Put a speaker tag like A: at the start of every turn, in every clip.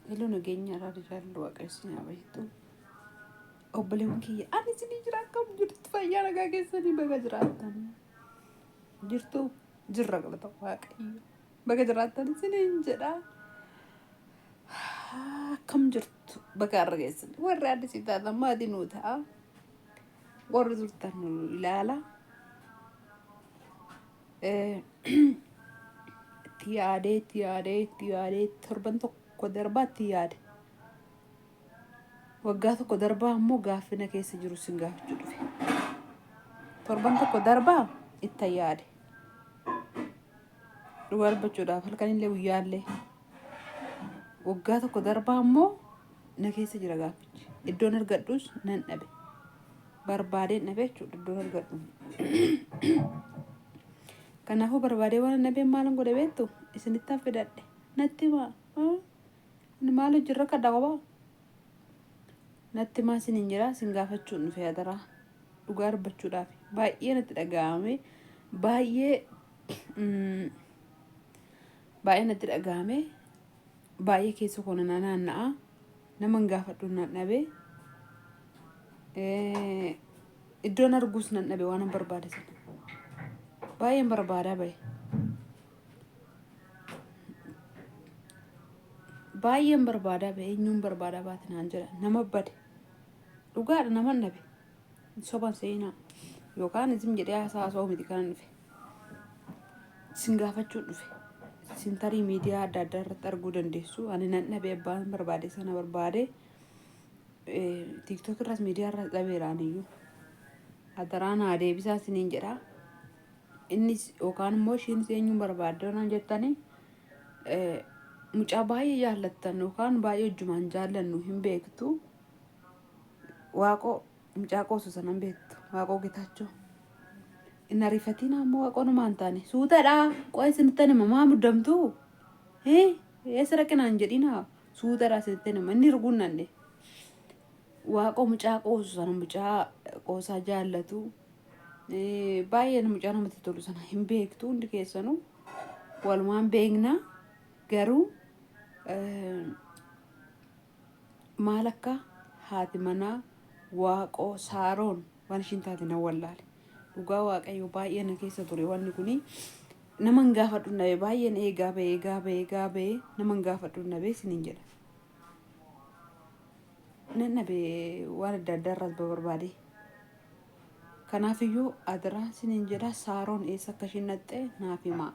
A: Hello nageenya araara jaalala waaqayyo isin haa baay'atu. Obboleewwan kiyya ani isinii jira akkam jirtu fayyaa nagaa keessanii baga jiraattan. Jirtu jirra galata waaqayyo. Baga jiraattan isiniin jedha. Akkam jirtu baga har'a geessan. Warri addisii taatan maatii nuu ta'a. Warri turtan nu ilaala. Itti yaadee itti yaadee itti yaadee torban tokko darbaa itti yaade. Waggaa tokko darbaa ammoo gaaffina keessa jiru sin gaafachuu dhufe. Torban tokko darbaa itti yaade. Dhugaa dubbachuudhaaf halkanillee guyyaallee. Waggaa tokko darbaa ammoo na keessa jira gaaffichi. Iddoon argadhus nan dhabe. Barbaadeen dhabe jechuudha iddoon argadhu. Kanaafuu barbaadee waan dhabeen maalan godhe beektu isinittan fidadhe. Natti himaa. Ani maal hojii rakkadha kophaa. Natti himaa isiniin jira isin gaafachuun dhufe adaraa. Dhugaa dubbachuudhaaf baay'ee natti dhaga'ame baay'ee baay'ee natti dhaga'ame baay'ee keessa koo na naanna'a naman gaafadhu nan dhabe iddoon arguus nan dhabe waanan barbaade sana baay'een barbaadaa bahe baay'een barbaadaa bahe eenyuun barbaadaa baate naan jedha nama bade dhugaadha naman dhabe soban seenaa yookaan isin jedhee haasaa haasa'uu miti kanan dhufe Isin gaafachuun dhufe. Isin tarii miidiyaa adda addaa irratti arguu dandeessu. Ani nan dhabe abbaan barbaade sana barbaade. TikTok irras miidiyaa irras dhabeera aniyyuu. Adaraa naa deebisaa isiniin jedha. Innis yookaan immoo ishiinis eenyuun barbaadde naan jettanii mucaa baay'ee jaallattan yookaan baay'ee hojjumaan jaallannu hin beektu. Waaqoo Mucaa qoosu sana hin beektu. Waaqoo Getaachoo. Hin ariifatiin ammoo waaqoo numaa hin taane. Suutadha. Qo'ee isinittan hima maa muddamtuu? Hee eessa dhaqinaan jedhina. Suutadha isinittan hima. Inni ruguun nanne. Waaqoo mucaa qoosu sana mucaa qoosaa jaallatu. Baay'ee mucaa namatti tolu sana hin beektu hundi keessanuu. Walumaan beekna. Garuu Maal akka haati manaa Waaqoo Saaroon waan ishiin taate nan wallaale. Dhugaa Waaqayyo baay'ee na keessa ture wanni kuni. Nama hin gaafadhu hin dhabe baay'een eegaa ba'e eegaa ba'e eegaa ba'e nama hin gaafadhu hin dhabe isiniin jedha. Nan dhabe waan adda addaa irraas barbaade. Kanaafiyyuu adaraa isiniin jedha Saaroon eessa akka ishiin dhaqxe naaf himaa.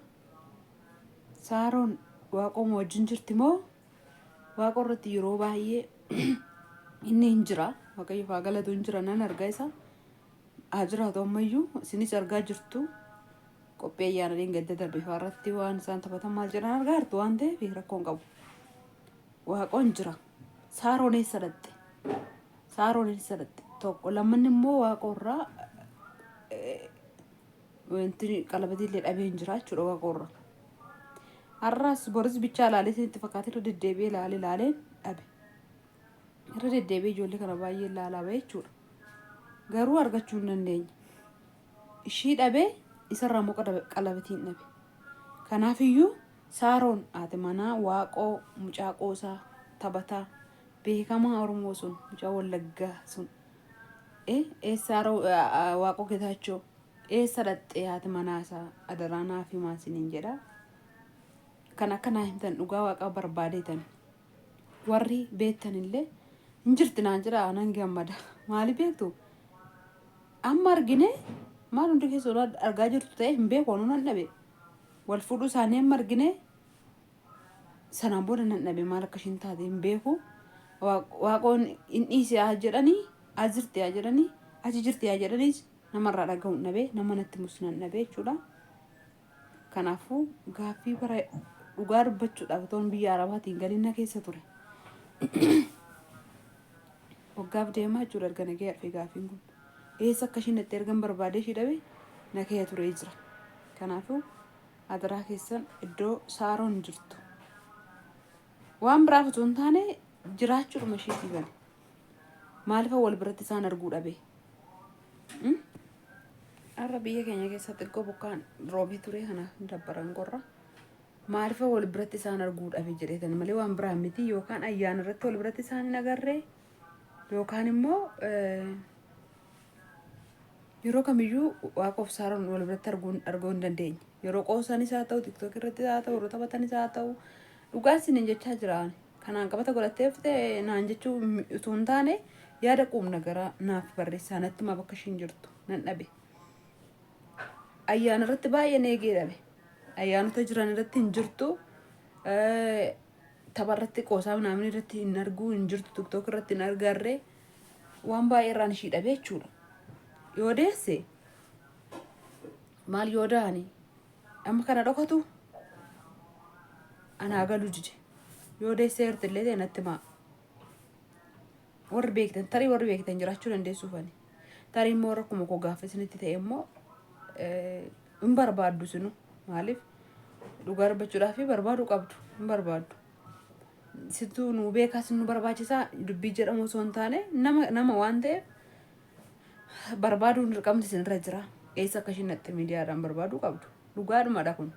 A: Saaroon Waaqooma wajjin jirti moo Waaqa irratti yeroo baay'ee inni hin jira. Waaqayyo haa galatu hin jira nan arga isa. Haa jiraatu ammayyuu isinis argaa jirtu. Qophii ayyaana dheengadda darbe fa'aa irratti waan isaan taphatan maal jedhan argaa jirtu waan ta'eef rakkoo hin qabu. Waaqoon jira. Saaroon eessa dhatte? Saaroon eessa dhatte? Tokko lammanni immoo waaqoo irraa wanti qalabatii illee dhabee hin jira jechuudha waaqoo irraa. Har'as boris bichaa ilaalee isinitti fakkaate irra deddeebi'ee ilaalee ilaalee dhabe. Irra deddeebi'ee ijoollee kana baay'ee ilaalaa ba'e jechuudha. Garuu argachuu hin dandeenye. Ishii dhabee isarraa immoo qalabatiin dhabe. Kanaafiyyuu Saaroon haati manaa Waaqoo mucaa qoosaa taphataa beekamaa Oromoo sun mucaa Wallaggaa sun eessa Waaqoo Getaachoo Eessa dhaqxe haati manaa isaa adaraa naaf himaa isiniin jedha. Kan akka naa himtan dhugaa waaqaa barbaadeetan. Warri beektan illee hin jirti naan jedha nan gammada. Maali beektu? Amma argine maal hundi keessa argaa jirtu ta'e hin beeku anuu nan dhabe. Wal fuudhuu isaanii amma argine sanaan booda nan dhabe maal akka ishiin taate hin beeku. Waaqoon hin dhiise haa jedhanii as jirti haa jedhanii achi jirti haa jedhaniis namarraa dhaga'uun dhabe nama natti himus nan dhabe jechuudha. Kanaafuu gaaffii bara dhugaa dubbachuudhaaf otoon biyya Arabaatiin galiin na keessa ture. Waggaaf deemaa jechuudha erga na ga'e dhufe gaaffiin kun. Eessa akka ishiin itti ergan barbaadee ishii dhabe na keessa turee jira. Kanaafuu adaraa keessan iddoo saaroon jirtu. Waan biraaf otoo hin taane jiraachuudhuma ishiitii bane. Maaliifan wal biratti isaan arguu dhabe? Har'a biyya keenya keessa xiqqoo bokkaan roobee ture kanaaf hin dabbaran qorra. Maaliif wal biratti isaan arguu dhabe jedheetan malee waan biraa miti. Yookaan ayyaana irratti wal biratti isaan hin agarree yookaan immoo yeroo kamiyyuu Waaqoof Saaroon wal biratti arguu hin dandeenye. Yeroo qoosanis haa ta'u, TikTok irratti haa ta'u, yeroo taphatanis haa ta'u, dhugaan isiniin jechaa jira. Kanaan qabata godhattee dhuftee naan jechuu utuu hin taane, yaada quubna gara naaf barreessaa, natti himaa bakka ishiin jirtu nan dhabe. Ayyaana irratti baay'een eegee dhabe. Ayyaanota jiran irratti hin jirtu. Tapha irratti, qoosaa minaamin irratti hin arguu, hin jirtu. TikTok irratti hin argarree, waan baay'ee irraan ishii dhabe jechuudha. Yoo deesse maal yoo da'ani amma kana dhokatu anaa galu dide. Yoo deessee jirti illee ta'e natti himaa. Warri beektan, tarii warri beektan jiraachuu dandeessuufani. Tarii immoo rakkuma koo gaafa isinitti ta'e immoo hin barbaaddu sinu. Maaliif, dhugaa dubbachuudhaaf barbaaduu qabdu, hin barbaaddu. Situu nu beekaa, sin nu barbaachisaa dubbii jedhamu osoo hin taane, nama nama waan ta'eef barbaaduun dirqamni isinirra jira. Eessa akka ishiin naqxe miidiyaadhaan barbaaduu qabdu. Dhugaadhumadha kun.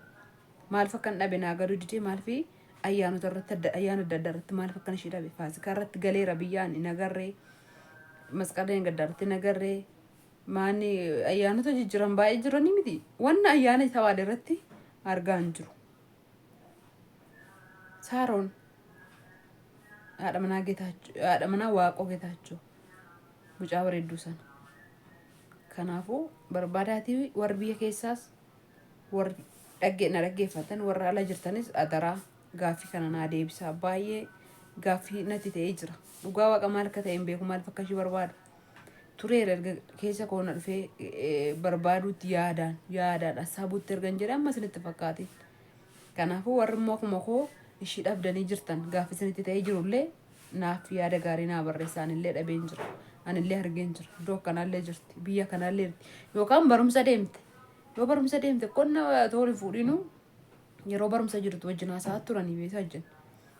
A: Maaliif akkan dhabe naa galuu didee? Maaliif ayyaanota irratti, ayyaana adda addaa irratti maaliif akkan ishee dhabe? Faasikaa irratti galeera, biyyaan hin agarree. Masqaleen gaddaa irratti hin agarree. Maanni ayyaanota jijjiiran baay'ee jiranii miti. Wanna ayyaana tawaale irratti argaa hin jiru. Saaroon haadha manaa Getaachoo, haadha manaa Waaqoo Getaachoo, mucaa bareedduu sana. Kanaafuu barbaadaatii, warri biyya keessaas, warri na dhaggeeffatan, warra ala jirtanis, adaraa gaaffii kana naa deebisaa. Baay'ee gaaffii natti ta'ee jira. Dhugaa Waaqa, maal akka ta'e hin beeku. Maaliif akka ishii barbaadu tureera, erga keessa koo na dhufee barbaaduutti, yaadaan yaadaan assaabuutti ergan jedhe amma isinitti fakkaatin. Kanaafuu warri immoo akkuma koo ishii dhabdanii jirtan, gaaffii isinitti ta'ee jirullee, naaf yaada gaarii naa barreessa. Anillee dhabeen jira. Anillee argeen jira. Iddoo akkanaallee jirti. Biyya kanaallee jirti. Yookaan barumsa deemte. Yoo barumsa deemte, qonna tooli fuudhinu, yeroo barumsa jirtu wajjin haasa'aa turanii beekaa, wajjin.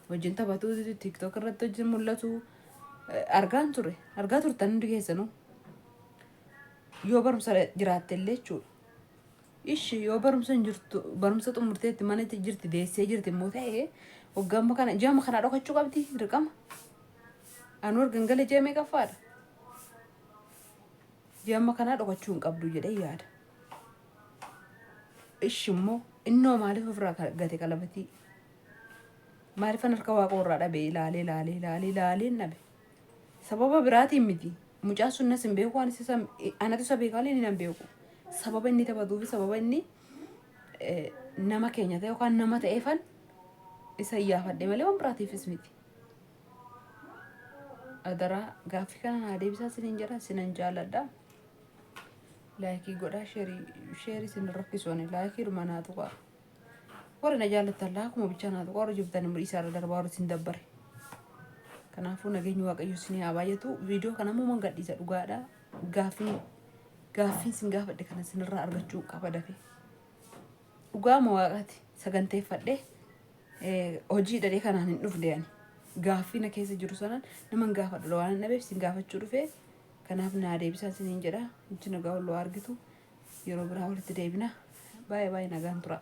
A: Wajjin taphatu, TikTok irratti wajjin mul'atu argaan ture. Argaa turtan hundi keessanuu. Yoo barumsa jiraatte illee jechuudha. Ishi yoo barumsa hin jirtu, barumsa xumurteetti mana jirti, deessee jirti immoo ta'e, waggaa kana ji'a kana dhokachuu qabdi dirqama. Anuu ergan gale ji'a meeqaffaadha? Ji'a amma kanaa dhokachuu hin qabdu jedhee yaada. Ishi immoo innoo maaliif ofirraa gate qalabatii? Maaliifan harka Waaqa irraa dhabe? Ilaalee ilaalee ilaalee ilaalee dhabe. Sababa biraatiin miti. Mucaan sun nas hin beeku, anis isa, anatu isa beekaa, inni nan beeku. Sababa inni taphatuu fi sababa inni nama keenya ta'e yookaan nama ta'eefan isa iyyaafadhe malee waan biraatiifis miti. Adaraa gaaffii kana naa deebisaa isiniin jedha, isinan jaalladha. Like godhaa, share share isin rakkisu, ani likeiidhuma naa tuqaa. Warri na jaallattan likeuma bichaa naa tuqaa, warri jibbitan immoo dhiisaa irra darbaa, warri isin dabbare. Kanaafuu nageenyi Waaqayyo isinii haa baay'atu. Viidiyoo kana immoo man gadhiisa, dhugaadha. Gaaffiin gaaffiin isin gaafadhe kana isinirraa argachuu qaba dafee. Dhugaama Waaqaati, saganteeffadhe hojii dhadhee kanaan hin dhufne ani. Gaaffii na keessa jiru sanaan naman gaafadhu waan hin dhabeef isin gaafachuu dhufe. Kanaaf naa deebisaa isiniin jedha. Ijji nagaa ol argitu. Yeroo biraa walitti deebina. Baay'ee baay'ee nagaan tura.